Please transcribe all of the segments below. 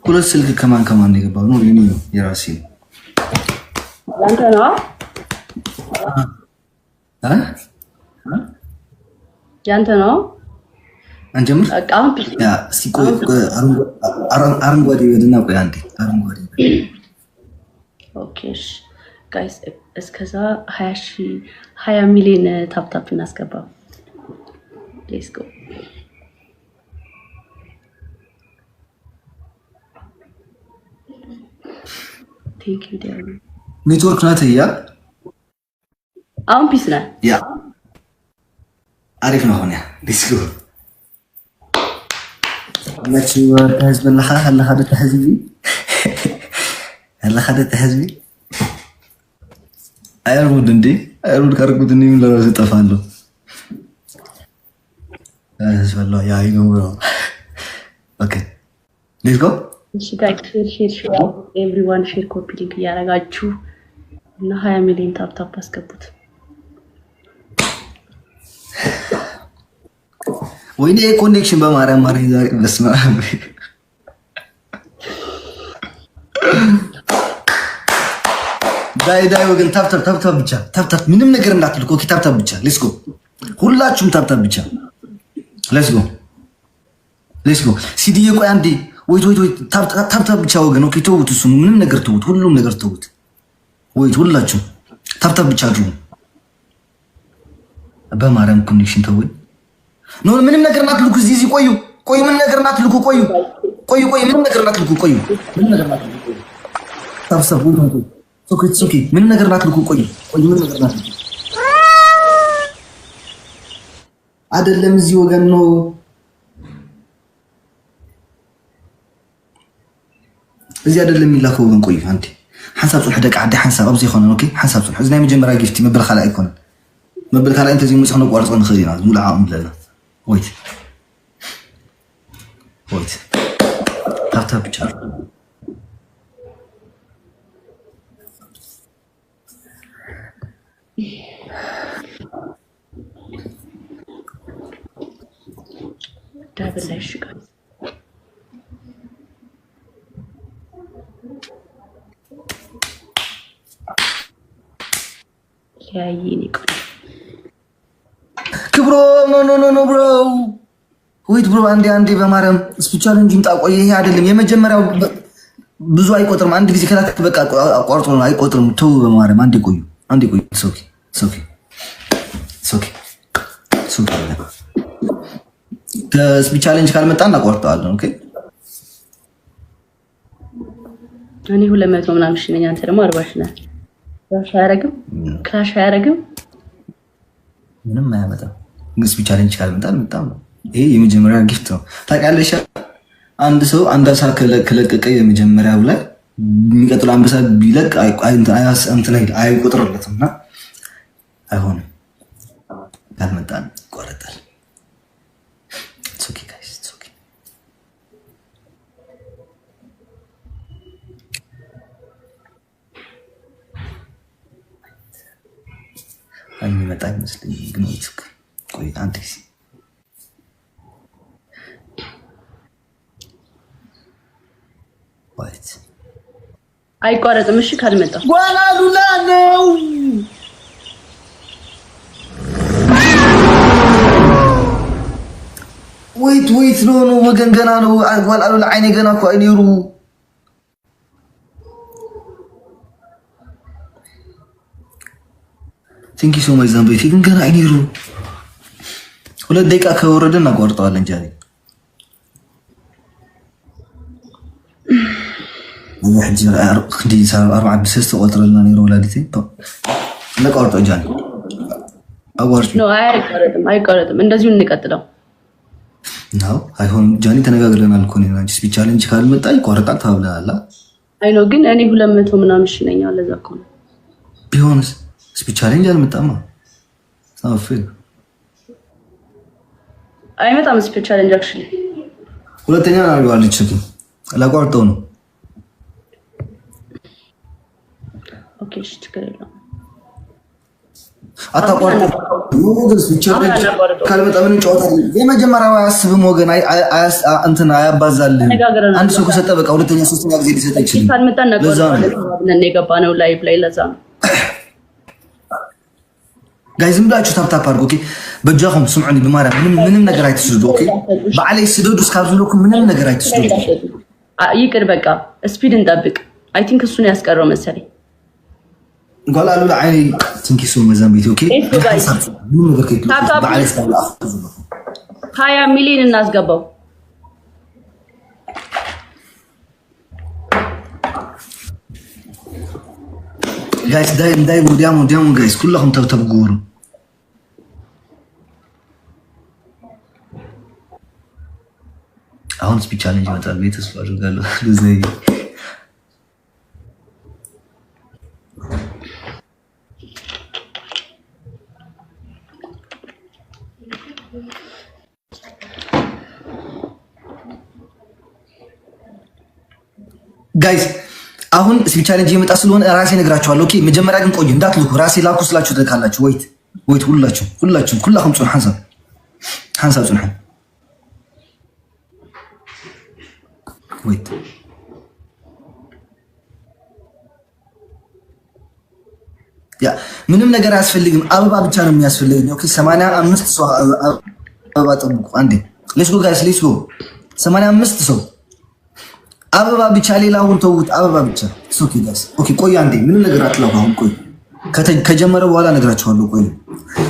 ሁለት ስልክ ከማን ከማን ነው የገባው? ነው የኔ ነው የራሴ ነው። ያንተ ነው? አ ያንተ ነው? አንጀምር። በቃ አሁን Yeah፣ እስኪ ቆይ አረንጓዴ በልና ቆይ አንዴ አረንጓዴ። Okay እሺ guys፣ እስከዛ 20 ሺህ 20 ሚሊዮን tap tap እናስገባ። Let's go። Thank you ዲያሪ። ኔትወርክ ናት። Yeah። አሁን peace ነህ። Yeah፣ አሪፍ ነው። አሁን yeah፣ let's go። መች ህዝቢ ኣለኻ ኣለኻ ዶ ህዝቢ ኣለኻ ዶ ህዝቢ? አይርቡድ እንዴ አይርቡድ ካርጉት እንዴ ምን ለራሱ እጠፋለሁ። ህዝብ አለ። Yeah, you know, bro. Okay, let's go. እሺ guys፣ share, share, share, everyone share, copy link እያደረጋችሁ እና 20 ሚሊዮን tap tap አስገቡት። ወይኔ connection፣ በማርያም ማርያም ዛሬ በስመ አብ። ዳይ ዳይ ወገን፣ tap tap tap tap ብቻ፣ tap tap፣ ምንም ነገር እንዳትልኩ። Okay፣ tap tap ብቻ፣ let's go። ሁላችሁም tap tap ብቻ፣ let's go, let's go። ሲዲዬ ቆይ አንዴ፣ wait, wait, wait። Tap tap ብቻ ወገን። Okay፣ ተውት፣ እሱ ምንም ነገር ተውት፣ ሁሉም ነገር ተውት። Wait፣ ሁላችሁም tap tap ብቻ አድርጉ። በማርያም connection ተወኝ። No፣ ምንም ነገር እንዳትልኩ። እዚህ እዚህ ቆዩ ቆዩ፣ ምንም ነገር እንዳትልኩ። ቆዩ ቆዩ ቆዩ፣ ምንም ነገር እንዳትልኩ። ቆዩ፣ ምንም ነገር እንዳትልኩ። ቆዩ። Tap tap፣ wait, wait, okay, okay፣ ምንም ነገር እንዳትልኩ። ቆዩ ቆዩ፣ ምንም ነገር እንዳትልኩ። አይደለም እዚህ ወገን ነው። እዚ አይደለም የሚላከው ወገን። ቆዩ አንዴ፣ ሓንሳብ ፅንሑ ደቂ ዓዲ፣ ሓንሳብ ኣብዚ ይኮነን። Okay፣ ሓንሳብ ፅንሑ። እዚ ናይ መጀመርያ gift መበል ካልኣይ ኣይኮነን። መበል ካልኣይ እንተዘይመፅእ ክነቋርፆ ንኽእል ኢና። ሙሉእ ዓቕሚ ኣለና። Wait, wait፣ tap tap ብቻ። Double ላይ እሺ guys። ሊያይ እኔ ቆንጆ። ክብሮ፣ no, no, no, no, bro, wait, bro፣ አንዴ አንዴ፣ በማርያም speed challenge ይምጣ። ቆይ፣ ይሄ አይደለም የመጀመሪያው፣ ብዙ አይቆጥርም። አንድ ጊዜ ከላክ በቃ አቋርጦ ነው፣ አይቆጥርም። ተው በማርያም፣ አንዴ ቆዩ፣ አንዴ ቆዩ። Okay, okay, okay, okay። ከ speed challenge ካልመጣ እናቋርጠዋለን። Okay። እኔ 200 ምናምን ሺህ ነኝ፣ አንተ ደግሞ 40 ሺህ ነህ። Clash አያረግም፣ clash አያረግም። ምንም አያመጣም። ግን speed challenge ካልመጣ አልመጣም ነው። ይሄ የመጀመሪያ gift ነው። ታውቂያለሽ፣ አንድ ሰው አንድ አንበሳ ከለቀቀ የመጀመሪያው ላይ የሚቀጥለው አንበሳ ቢለቅ እንትን አይቆጥርለትም እና አይሆንም። ካልመጣ ይቆረጣል። It's okay, guys, it's okay። የሚመጣ አይመስለኝም ግን ቆይ አንድ ጊዜ። Wait። አይቋረጥም። እሺ ካልመጣ። ጓላሉላ ነው። Wait, wait, no, no ወገን፣ ገና ነው። ጓላሉላ ዓይኔ ገና እኮ አይኔሩ። Thank you so much ዛምቤቲ፣ ግን ገና አይኔሩ። 2 ደቂቃ ከወረደ እናቋርጠዋለን። ጃኒ ሕጂ ክንዲ 43 ቆጥረልና ነይሩ ወላዲተይ። ነቋርጦ ጃኒ፣ አቋርጪ። No፣ አይቋረጥም፣ አይቋረጥም። እንደዚሁ እንቀጥለው። ነው አይሆንም። ጃኒ፣ ተነጋግረናል እኮ እኔና አንቺ፣ speed challenge ካልመጣ ይቋረጣል ተባብለናል። አይ ነው፣ ግን እኔ 200 ምናምን ሺህ ነኝ። ለዛ እኮ ነው። ቢሆንስ speed challenge አልመጣማ። ሳፍል አይመጣም speed challenge actually። ሁለተኛ አድርገዋለች። ላቋርጠው ነው። Okay እሺ፣ ችግር የለውም። አታቋርጡ። ካልመጣ ምንም ጨዋታ የመጀመሪያው አያስብም ወገን፣ እንትን አያባዛልህም። አንድ ሰው ከሰጠ በቃ ሁለተኛ ሶስተኛ ጊዜ ሊሰጥ አይችልም። ካልመጣ እናቋርጠዋለን የገባነው live ላይ፣ ለዛ ነው። Guys፣ ዝም ብላችሁ tap tap አድርጉ። Okay፣ በጃኹም ስምዑኒ፣ ብማርያም ምንም ነገር አይትስደዱ። Okay፣ በዓለይ ስደዱ እስካብ ዝብለኩም ምንም ነገር አይትስደዱ። ይቅር በቃ speed እንጠብቅ። I think እሱን ያስቀረው መሰለኝ። ጓል ኣሉላ ዓይኒ፣ thank you so መዛምቢት። Okay፣ ምንም ነገር ከይትልኩ በዓለይ እስካብ ዝብለኩም። 20 ሚሊዮን እናስገባው። Guys፣ ዳይ እንዳይ ዲያሞ ዲያሞ guys፣ ኩላኹም tap tap ግበሩ። አሁን speed challenge ይመጣል ብዬ ተስፋ አድርጋለሁ። Guys፣ አሁን speed challenge እየመጣ ስለሆነ ራሴ እነግራችኋለሁ። Okay፣ መጀመሪያ ግን ቆዩ እንዳትልኩ። ራሴ ላኩ ስላችሁ ትልካላችሁ። Wait, wait፣ ሁላችሁ ሁላችሁ ኩላኩም ጽንሑ፣ ሓንሳብ ሓንሳብ ጽንሑ። Wait, yeah፣ ምንም ነገር አያስፈልግም። አበባ ብቻ ነው የሚያስፈልግኝ። Okay፣ 85 ሰው አበባ ጠብቁ። አንዴ let's go guys፣ let's go። 85 ሰው አበባ ብቻ፣ ሌላውን ተውት። አበባ ብቻ። Okay guys፣ okay፣ ቆይ አንዴ፣ ምንም ነገር አትላኩ። አሁን ቆይ፣ ከጀመረ በኋላ እነግራችኋለሁ። ቆይ፣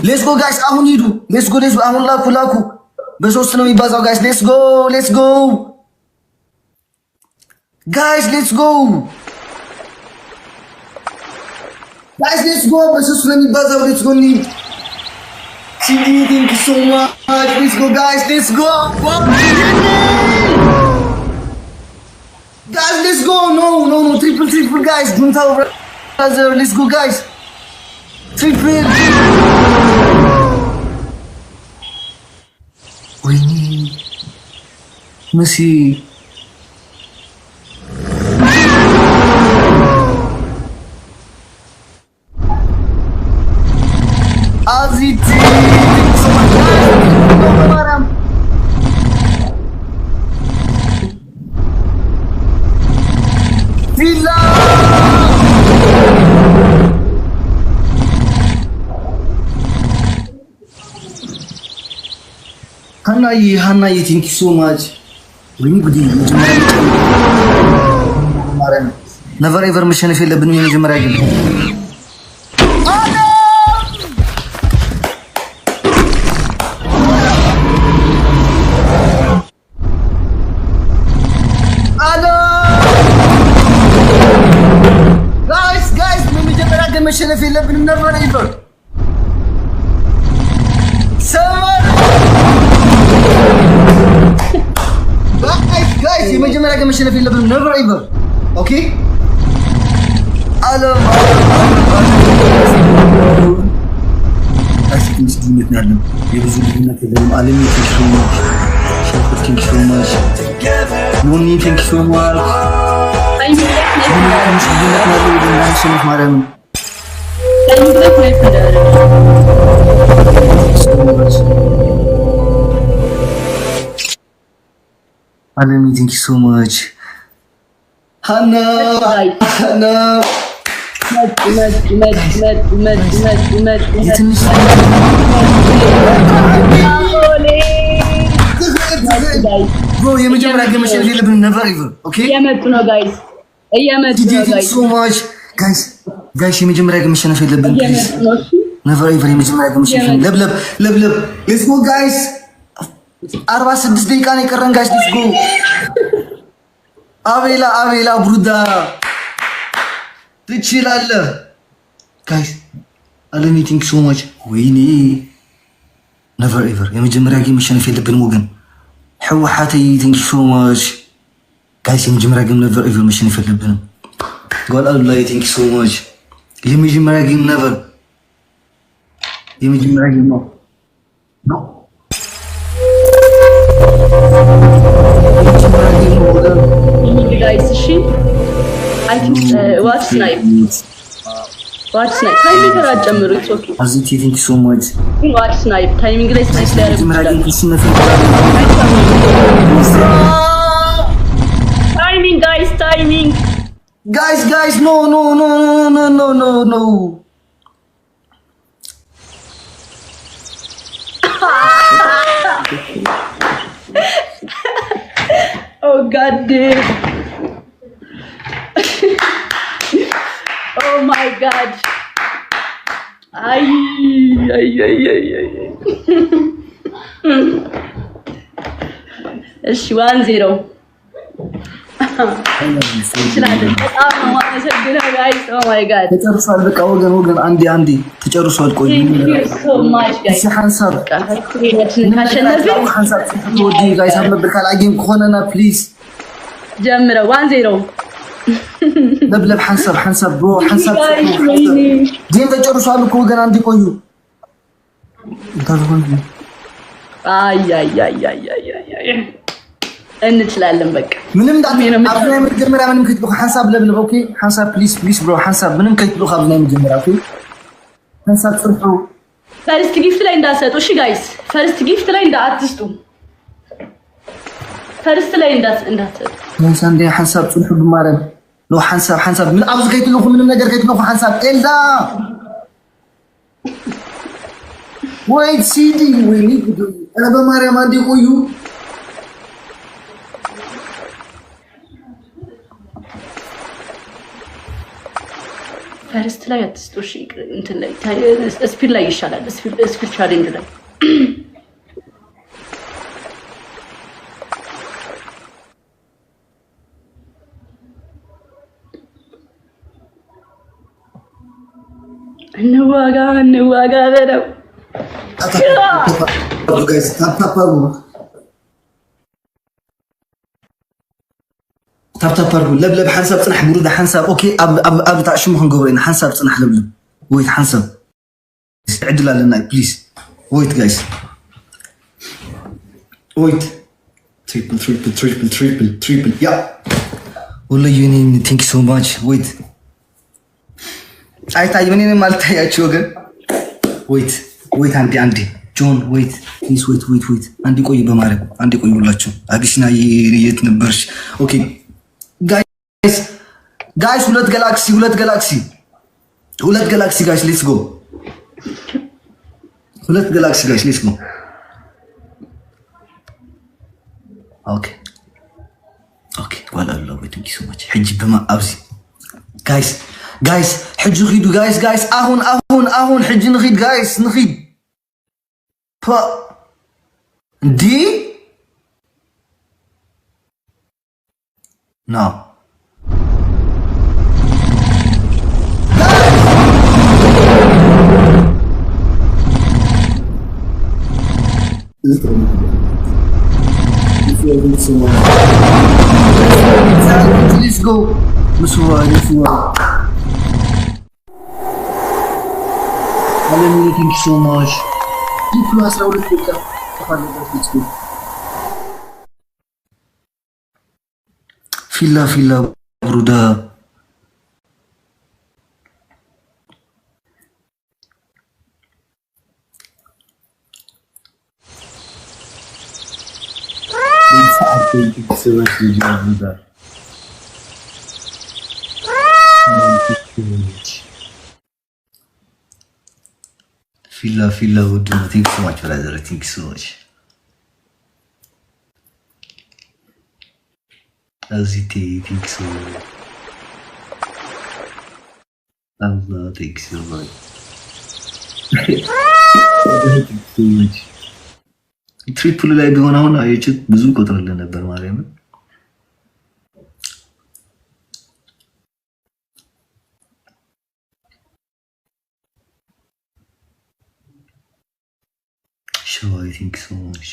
let's go guys፣ አሁን ሂዱ። Let's go, let's go። አሁን ላኩ ላኩ። በሶስት ነው የሚባዛው guys። Let's go, let's go guys፣ let's go guys፣ let's go። በሶስት ነው የሚባዛው። Let's go ኒ ሲዲ፣ thank you so much። Let's go guys፣ let's go guys, let's go። No, no, no፣ triple, triple guys። ጁንታው brother፣ let's go guys፣ triple። ወይኔ መሲ፣ አዚቲ ማርያም፣ ቪላ፣ ሀናዬ ሀናዬ፣ thank you so much። ወይኔ ጉዴ! መጀመሪያ ማርያም፣ never ever መሸነፍ የለብንም። የመጀመሪያ ግን አሎ guys, guys፣ የመጀመሪያ ግን መሸነፍ የለብንም። Never ever ሰመር። Guys, guys፣ የመጀመሪያ ግን መሸነፍ የለብንም። Never ever። Okay፣ አለም አለም፣ ትንሽ ልዩነት ነው ያለን፣ የብዙ ልዩነት የለንም። አለም፣ thank you so much። ሸንኮር፣ thank you so much። ዮኒ፣ thank you so much። ትንሽ ልዩነት ነው ያለው። እንዳንሸነፍ ማርያምን። Timing ላይ snipe እንዳያደርግ። So much አለም፣ thank you so much። ሀና ሀና። መጡ መጡ መጡ መጡ መጡ መጡ መጡ። የትንሽ ኦሌ! Bro፣ የመጀመሪያ game መሸነፍ የለብንም። Never ever። Okay። እየመጡ ነው guys፣ እየመጡ ነው guys። So much guys, guys፣ የመጀመሪያ game መሸነፍ የለብንም please። እየመጡ ነው። እሺ። Never ever የመጀመሪያ game መሸነፍ። ለብለብ ለብለብ፣ let's go guys። 46 ደቂቃ ነው የቀረን guys፣ let's go። አቤላ አቤላ ብሩዳ፣ ትችላለህ guys። አለሚ፣ thank so much። ወይኔ፣ never ever የመጀመሪያ game መሸነፍ የለብንም ወገን። ሕወሓተይ፣ thank so much guys። የመጀመሪያ game never ever መሸነፍ የለብንም። ጓል አሉላይ፣ thank so much። የመጀመሪያ game never፣ የመጀመሪያ game ነው ነው፣ የመጀመሪያ game ነው ወገን። Guys፣ እሺ፣ I think watch snipe። Watch snipe timing አጨምሩ። It's okay. አዚቲ thank so much. ግን watch snipe timing ላይ snipe ሊያደርጉ መጀመሪያ ይችላሉ። ግን ክሽነፍ። Timing guys, timing. Guys, guys, no, no, no, no, no, no, no. Oh God. Oh my God. አይ አይ አይ አይ አይ። እሺ፣ 1-0 እንችላለን። በጣም ነው የማመሰግነው guys። Oh my God. ተጨርሷል። በቃ ወገን ወገን፣ አንዴ አንዴ ተጨርሷል። ቆይ። Thank you so much, guys. እሺ ሓንሳብ ካሸነፍን ሓንሳብ ወዲ guys ኣብ መብል ካልኣይ game ክኾነና please. ጀምረው 1-0። ለብለብ ሓንሳብ ሓንሳብ bro ሓንሳብ። Guys, ወይኔ። Game ተጨርሷል እኮ ወገን፣ አንዴ ቆዩ። እንታይ ዝኾነ? አይ አይ አይ አይ አይ አይ አይ፣ እንችላለን በቃ። ምንም ኣብዚ ናይ መጀመርያ ምንም ከይትልኩ፣ ሓንሳብ ለብለብ። Okay, ሓንሳብ please, please bro፣ ሓንሳብ ምንም ከይትልኩ ኣብዚ ናይ መጀመርያ። Okay, ሓንሳብ ፅርሑ። First gift ላይ እንዳትሰጡ እሺ guys፣ first gift ላይ እንዳትስጡ። First ላይ እንዳትሰጡ። Guys, አንዴ ሓንሳብ ፅንሑ ብማርያም። No, ሓንሳብ ሓንሳብ ምን ኣብዚ ከይትልኩ፣ ምንም ነገር ከይትልኩ። ሓንሳብ ኤልዛ wait ሲዲ ወይኔ ጉድ! ኧረ በማርያም አንዴ ቆዩ። First ላይ አትስጡ እሺ። እንትን ላይ speed ላይ ይሻላል። Speed challenge ላይ። እንዋጋ እንዋጋ በለው። Guys, tap tap አድርጉ። Tap tap አድርጉ። ለብለብ ሓንሳብ ፅናሕ ብሩዳ ሓንሳብ። Okay, ኣብ ታዕሽሙ ክንገብሮ ኢና። ሓንሳብ ፅናሕ ለብለብ። Wait, ሓንሳብ ዕድል ኣለና። Please wait, guys, wait. Triple, triple, triple, triple, triple, yeah. ወለዩ thank so much. Wait, አይታይም፣ እኔንም አልታያችሁ ወገን። Wait, wait, አንዴ አንዴ ጆን wait, please, wait, wait, wait, አንዴ ቆዩ፣ በማርያም አንዴ ቆዩ ሁላችሁ። አቢሲና የት ነበርሽ? Okay guys, guys, ሁለት ጋላክሲ፣ ሁለት ጋላክሲ፣ ሁለት galaxy guys, let's go. ሁለት galaxy guys, let's go. Okay, okay ዋላ ኣሎ። Thank so much. ሕጂ ብማ ኣብዚ guys, guys, ሕጂ ኺዱ guys, guys, አሁን አሁን አሁን ሕጂ ንኺድ guys፣ ንኺድ። እንዲ no. Let's go. ምስዋ ምስዋ አለሚ thank so much. Triple ኡ 12 ደቂቃ ተፋለበት። ፊላ ፊላ ብሩዳ። Thank you so much, ብሩዳ። ፊላ ፊላ ውድ ነው። Thank so much, brother, thank so much. አዚቴ thank so አላ thank so much, thank so much. Triple ላይ ቢሆን አሁን አየችት ብዙ ቆጥረልን ነበር ማርያምን። ሸዋይ thank so much.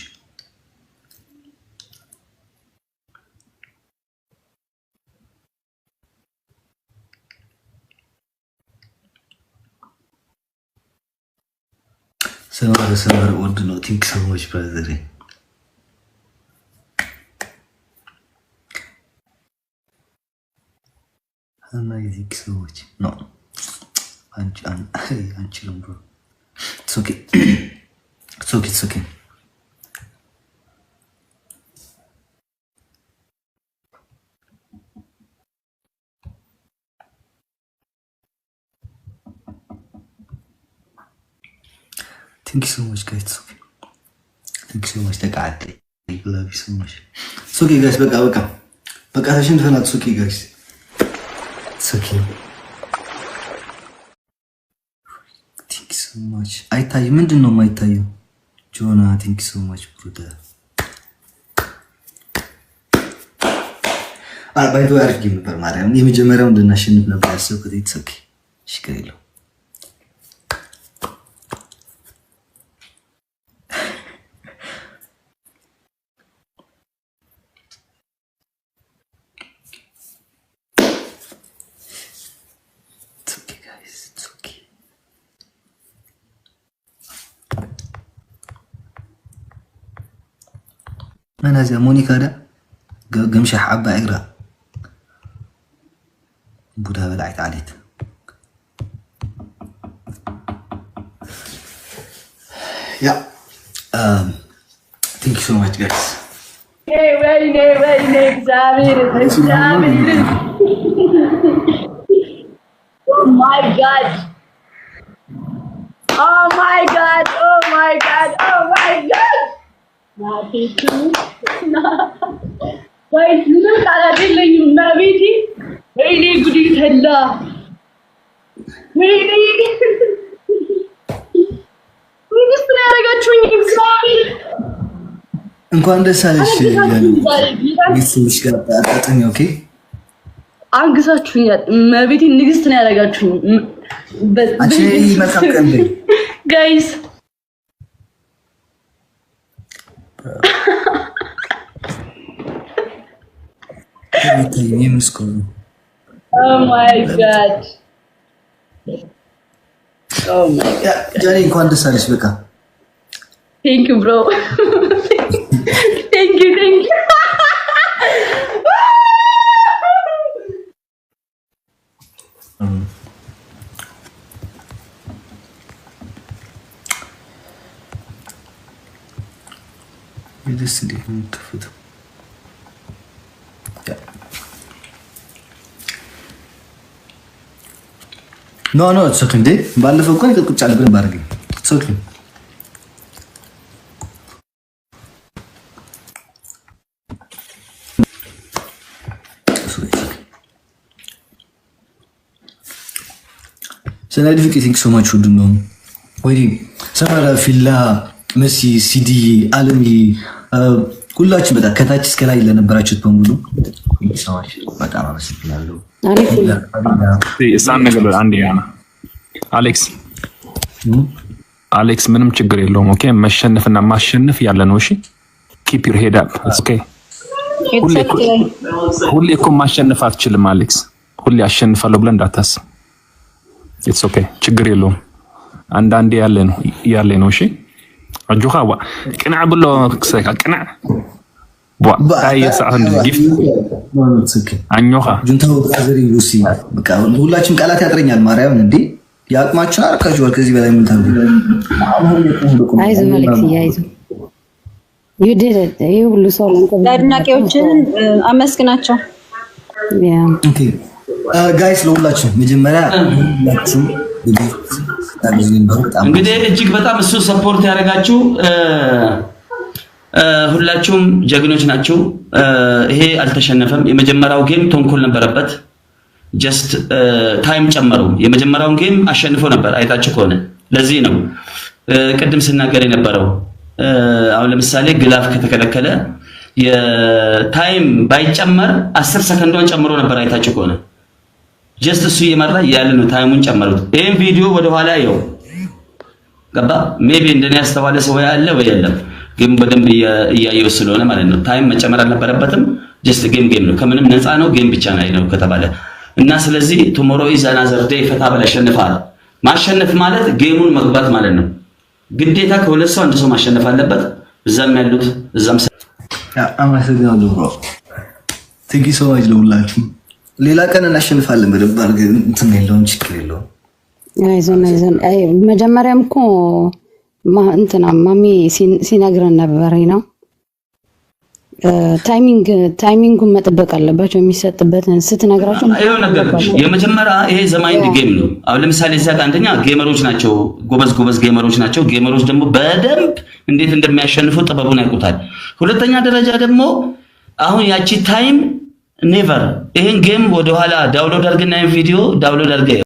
ሰመረ ሰመረ ወድ ነው። Thank so much, brother. እና thank so much. No. አንችልም bro። It's okay, it's okay, it's okay. Thank you so much, guys. Okay, thank you so much. ተቃዓደ love you so much. Okay guys፣ በቃ በቃ በቃ ተሸንፈናል። Okay guys, okay, thank you so much። አይታይም። ምንድን ነው የማይታየው? ጆና፣ thank you so much, brother። By the way አሪፍ game ነበር። ማርያም የመጀመሪያው እንድናሸንፍ ነበር ያሰብኩት። It's okay፣ ችግር የለውም። It's okay, guys. It's okay. መን እዚኣ ሞኒካ ዳ ገምሻሕ ዓባይ እግራ ቡዳ በላዒት ዓሌት። Yeah, thank you so much, guys. ወይኔ ወይኔ፣ እግዚአብሔር እግዚአብሔር፣ my God, oh my God, oh my God, oh my God! Guys፣ ምንም ቃላት የለኝም። መቤቴ፣ ወይኔ ጉድ ፈላ። ወይኔ፣ ንግስት ነው ያደረጋችሁኝ። እግዚአብሔር እንኳን ደስ አለሽ። ቤተሰቦች ጋር አጣጥሚ። Okay. አንግሳችሁኛል። መቤቴ ንግስት ነው ያደረጋችሁኝ። አንቺ መልካም ቀን በይ። Guys. የሚታየው የምን score ነው? Oh my God, oh my ጃኒ፣ እንኳን ደስ አለሽ። በቃ። Thank you, bro. Thank you, thank you. ደስ እንዴት ነው የምትከፍተው? No, no, it's okay። እንዴ፣ ባለፈው እኮ ቁጭ አልብን ባደርገኝ። It's okay. ሰናዲ ፍቄ፣ thank so much። ሁሉ ነው ወይ ሰመረ፣ ፊላ፣ መሲ፣ ሲዲ፣ አለምዬ፣ ሁላችሁ በጣም ከታች እስከ ላይ ለነበራችሁት በሙሉ ሰዎች በጣም አመሰግናለሁ። እሳን ነገር አንድ ያና አሌክስ፣ አሌክስ፣ ምንም ችግር የለውም። Okay፣ መሸነፍና ማሸነፍ ያለ ነው። እሺ፣ keep your head up, okay። ሁሌ እኮ ማሸነፍ አትችልም አሌክስ። ሁሌ አሸንፋለሁ ብለህ እንዳታስብ። It's okay፣ ችግር የለውም። አንዳንዴ ያለ ነው ያለ ነው። እሺ፣ ኣጆኻ ዋ ቅንዕ ብሎ ክሰካ ቅንዕ gift ኣኞኻ። ጁንታው brother ሉሲ፣ በቃ ሁላችሁም ቃላት ያጥረኛል። ማርያምን እንዴ፣ የአቅማችሁን አርካችኋል። ከዚህ በላይ ምን ታርጉ? አይዞህ አሌክስ፣ አይዞህ። ይህ ሁሉ ሰው አድናቂዎችን አመስግናቸው። Guys፣ ለሁላችሁ መጀመሪያ ሁላችሁም እንግዲህ እጅግ በጣም እሱ support ያደረጋችሁ ሁላችሁም ጀግኖች ናችሁ። ይሄ አልተሸነፈም። የመጀመሪያው game ተንኮል ነበረበት። Just time ጨመረው። የመጀመሪያውን game አሸንፎ ነበር አይታችሁ ከሆነ። ለዚህ ነው ቅድም ስናገር የነበረው። አሁን ለምሳሌ glove ከተከለከለ የ time ባይጨመር 10 ሰከንዷን ጨምሮ ነበር አይታችሁ ከሆነ። Just እሱ እየመራ ያለ ነው time ኡን ጨመሩት። ይሄን ቪዲዮ ወደኋላ ይኸው ገባ። Maybe እንደኔ ያስተዋለ ሰው ያለ ወይ የለም፣ ግን በደንብ እያየው ስለሆነ ማለት ነው። Time መጨመር አልነበረበትም። Just game game ነው፣ ከምንም ነፃ ነው። Game ብቻ ነው ከተባለ እና ስለዚህ tomorrow is another day። ፈታ በል፣ ያሸንፋል። ማሸነፍ ማለት game ኡን መግባት ማለት ነው። ግዴታ ከሁለት ሰው አንድ ሰው ማሸነፍ አለበት። እዛም ያሉት እዛም አመሰግናለሁ bro፣ thank you so much ለሁላችሁም። ሌላ ቀን እናሸንፋለን በደንብ አድርገን፣ እንትን የለውም፣ ችግር የለውም። አይዞን አይዞን። አይ መጀመሪያም እኮ እንትና ማሚ ሲነግረን ነበር ነው፣ timing ኡን መጠበቅ አለባቸው። የሚሰጥበትን ስትነግራቸው ይኸው ነገርኩሽ። የመጀመሪያ ይሄ the mind game ነው። አሁን ለምሳሌ እዚያ ጋር አንደኛ gamer ኦች ናቸው፣ ጎበዝ ጎበዝ gamer ኦች ናቸው። Gamer ኦች ደግሞ በደንብ እንዴት እንደሚያሸንፉ ጥበቡን ያውቁታል። ሁለተኛ ደረጃ ደግሞ አሁን ያቺ time never ይሄን game ወደኋላ download አድርገና ይሄን ቪዲዮ download አድርገህ